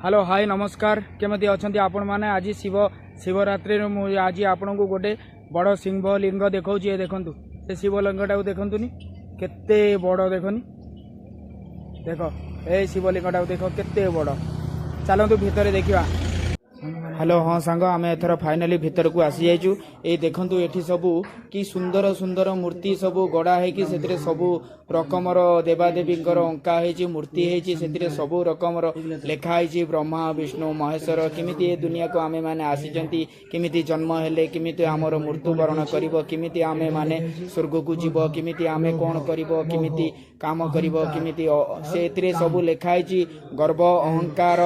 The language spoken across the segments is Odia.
ହ୍ୟାଲୋ, ହାଇ, ନମସ୍କାର। କେମିତି ଅଛନ୍ତି ଆପଣମାନେ? ଆଜି ଶିବରାତ୍ରିରେ ମୁଁ ଆଜି ଆପଣଙ୍କୁ ଗୋଟେ ବଡ଼ ଶିବଲିଙ୍ଗ ଦେଖାଉଛି। ଏ ଦେଖନ୍ତୁ, ସେ ଶିବଲିଙ୍ଗଟାକୁ ଦେଖନ୍ତୁନି, କେତେ ବଡ଼। ଦେଖନି, ଦେଖ, ଏଇ ଶିବଲିଙ୍ଗଟାକୁ ଦେଖ, କେତେ ବଡ଼। ଚାଲନ୍ତୁ ଭିତରେ ଦେଖିବା। ହ୍ୟାଲୋ, ହଁ ସାଙ୍ଗ, ଆମେ ଏଥର ଫାଇନାଲି ଭିତରକୁ ଆସିଯାଇଛୁ। ଏଇ ଦେଖନ୍ତୁ, ଏଠି ସବୁ କି ସୁନ୍ଦର ସୁନ୍ଦର ମୂର୍ତ୍ତି ସବୁ ଗଢ଼ା ହେଇକି, ସେଥିରେ ସବୁ ରକମର ଦେବାଦେବୀଙ୍କର ଅଙ୍କା ହେଇଛି, ମୂର୍ତ୍ତି ହେଇଛି। ସେଥିରେ ସବୁ ରକମର ଲେଖା ହେଇଛି, ବ୍ରହ୍ମା, ବିଷ୍ଣୁ, ମହେଶ୍ୱର, କେମିତି ଏ ଦୁନିଆକୁ ଆମେମାନେ ଆସିଛନ୍ତି, କେମିତି ଜନ୍ମ ହେଲେ, କେମିତି ଆମର ମୃତ୍ୟୁବରଣ କରିବ, କେମିତି ଆମେମାନେ ସ୍ୱର୍ଗକୁ ଯିବ, କେମିତି ଆମେ କ'ଣ କରିବ, କେମିତି କାମ କରିବ, କେମିତି ସେଥିରେ ସବୁ ଲେଖା ହେଇଛି। ଗର୍ବ, ଅହଙ୍କାର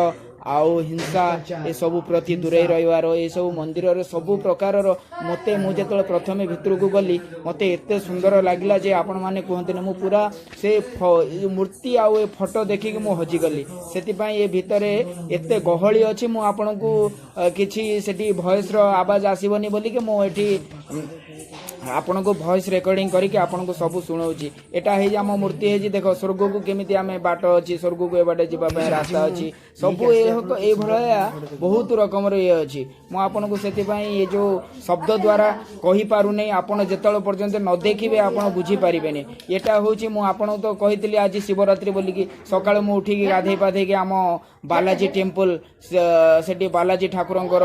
ଆଉ ହିଂସା ଏସବୁ ପ୍ରତି ଦୂରେଇ ରହିବାର ଏସବୁ ମନ୍ଦିରରେ ସବୁ ପ୍ରକାରର। ମୋତେ ମୁଁ ଯେତେବେଳେ ପ୍ରଥମେ ଭିତରକୁ ଗଲି, ମୋତେ ଏତେ ସୁନ୍ଦର ଲାଗିଲା ଯେ ଆପଣମାନେ କୁହନ୍ତିନି। ମୁଁ ପୁରା ସେ ଏ ଯୋଉ ମୂର୍ତ୍ତି ଆଉ ଏ ଫଟୋ ଦେଖିକି ମୁଁ ହଜିଗଲି। ସେଥିପାଇଁ ଏ ଭିତରେ ଏତେ ଗହଳି ଅଛି, ମୁଁ ଆପଣଙ୍କୁ କିଛି ସେଠି ଭଏସର ଆବାଜ ଆସିବନି ବୋଲିକି ମୁଁ ଏଠି ଆପଣଙ୍କୁ ଭଏସ ରେକର୍ଡିଂ କରିକି ଆପଣଙ୍କୁ ସବୁ ଶୁଣାଉଛି। ଏଟା ହେଇଛି ଆମ ମୂର୍ତ୍ତି ହେଇଛି। ଦେଖ, ସ୍ୱର୍ଗକୁ କେମିତି ଆମେ ବାଟ ଅଛି, ସ୍ୱର୍ଗକୁ ଏ ବାଟେ ଯିବା ପାଇଁ ରାସ୍ତା ଅଛି। ସବୁ ଏଇଭଳିଆ ବହୁତ ରକମର ଇଏ ଅଛି। ମୁଁ ଆପଣଙ୍କୁ ସେଥିପାଇଁ ଏ ଯୋଉ ଶବ୍ଦ ଦ୍ୱାରା କହିପାରୁନି। ଆପଣ ଯେତେବେଳେ ପର୍ଯ୍ୟନ୍ତ ନ ଦେଖିବେ, ଆପଣ ବୁଝିପାରିବେନି। ଏଟା ହେଉଛି, ମୁଁ ଆପଣଙ୍କୁ ତ କହିଥିଲି ଆଜି ଶିବରାତ୍ରି ବୋଲିକି। ସକାଳୁ ମୁଁ ଉଠିକି ଗାଧେଇ ପାଧେଇକି ଆମ ବାଲାଜୀ ଟେମ୍ପଲ, ସେଠି ବାଲାଜୀ ଠାକୁରଙ୍କର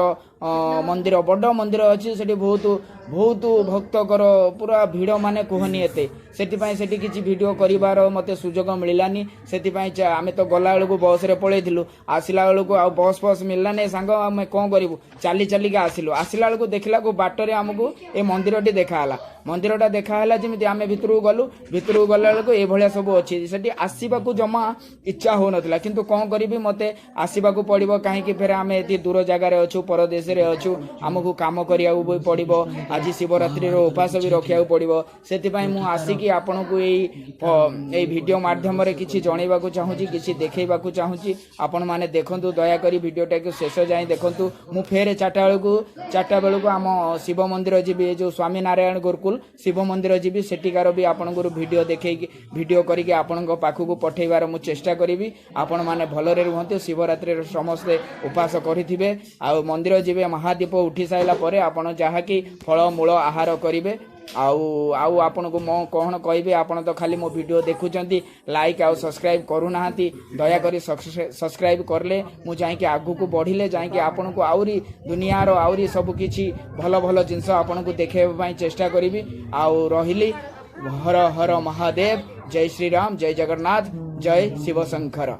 ମନ୍ଦିର, ବଡ଼ ମନ୍ଦିର ଅଛି। ସେଠି ବହୁତ ବହୁତ ଭକ୍ତଙ୍କର ପୁରା ଭିଡ଼, ମାନେ କୁହନି ଏତେ। ସେଥିପାଇଁ ସେଠି କିଛି ଭିଡ଼ିଓ କରିବାର ମୋତେ ସୁଯୋଗ ମିଳିଲାନି। ସେଥିପାଇଁ ଆମେ ତ ଗଲା ବେଳକୁ ବସ୍ରେ ପଳେଇଥିଲୁ। ଆସିଲା ବେଳକୁ ଆଉ ବସ୍ ଫସ୍ ମିଳିଲାନି ସାଙ୍ଗ। ଆମେ କ'ଣ କରିବୁ? ଚାଲି ଚାଲିକି ଆସିଲୁ। ଆସିଲା ବେଳକୁ ଦେଖିଲାକୁ ବାଟରେ ଆମକୁ ଏ ମନ୍ଦିରଟି ଦେଖାହେଲା। ମନ୍ଦିରଟା ଦେଖାହେଲା ଯେମିତି, ଆମେ ଭିତରକୁ ଗଲୁ। ଭିତରକୁ ଗଲା ବେଳକୁ ଏଇଭଳିଆ ସବୁ ଅଛି। ସେଠି ଆସିବାକୁ ଜମା ଇଚ୍ଛା ହଉନଥିଲା, କିନ୍ତୁ କ'ଣ କରିବି, ମୋତେ ଆସିବାକୁ ପଡ଼ିବ। କାହିଁକି ଫେରେ ଆମେ ଏଠି ଦୂର ଜାଗାରେ ଅଛୁ, ପରଦେଶରେ ଅଛୁ, ଆମକୁ କାମ କରିବାକୁ ବି ପଡ଼ିବ। ଆଜି ଶିବରାତ୍ରିର ଉପାସ ବି ରଖିବାକୁ ପଡ଼ିବ। ସେଥିପାଇଁ ମୁଁ ଆସିକି ଆପଣଙ୍କୁ ଏଇ ଭିଡ଼ିଓ ମାଧ୍ୟମରେ କିଛି ଜଣେଇବାକୁ ଚାହୁଁଛି, କିଛି ଦେଖେଇବାକୁ ଚାହୁଁଛି। ଆପଣମାନେ ଦେଖନ୍ତୁ, ଦୟାକରି ଭିଡ଼ିଓଟାକୁ ଶେଷ ଯାଏଁ ଦେଖନ୍ତୁ। ମୁଁ ଫେରେ 4ଟା ବେଳକୁ ଆମ ଶିବ ମନ୍ଦିର ଯିବି। ଏ ଯୋଉ ସ୍ୱାମୀ ନାରାୟଣ ଗୁରୁକୁଲ ଶିବ ମନ୍ଦିର ଯିବି। ସେଠିକାର ବି ଆପଣଙ୍କର ଭିଡ଼ିଓ ଦେଖେଇକି, ଭିଡ଼ିଓ କରିକି ଆପଣଙ୍କ ପାଖକୁ ପଠେଇବାର ମୁଁ ଚେଷ୍ଟା କରିବି। ଆପଣମାନେ ଭଲରେ ରୁହନ୍ତୁ। ଶିବରାତ୍ରିରେ ସମସ୍ତେ ଉପାସ କରିଥିବେ ଆଉ ମନ୍ଦିର ଯିବେ। ମହାଦୀପ ଉଠି ସାରିଲା ପରେ ଆପଣ ଯାହାକି ଫଳମୂଳ ଆହାର କରିବେ। ଆଉ ଆପଣଙ୍କୁ ମୁଁ କ'ଣ କହିବି? ଆପଣ ତ ଖାଲି ମୋ ଭିଡ଼ିଓ ଦେଖୁଛନ୍ତି, ଲାଇକ୍ ଆଉ ସବସ୍କ୍ରାଇବ୍ କରୁନାହାନ୍ତି। ଦୟାକରି ସବସ୍କ୍ରାଇବ୍ କଲେ ମୁଁ ଯାଇକି ଆଗକୁ ବଢ଼ିଲେ ଯାଇକି ଆପଣଙ୍କୁ ଆହୁରି ଦୁନିଆର ଆହୁରି ସବୁ କିଛି ଭଲ ଭଲ ଜିନିଷ ଆପଣଙ୍କୁ ଦେଖେଇବା ପାଇଁ ଚେଷ୍ଟା କରିବି। ଆଉ ରହିଲି। ହର ହର ମହାଦେବ, ଜୟ ଶ୍ରୀରାମ, ଜୟ ଜଗନ୍ନାଥ, ଜୟ ଶିବଶଙ୍କର।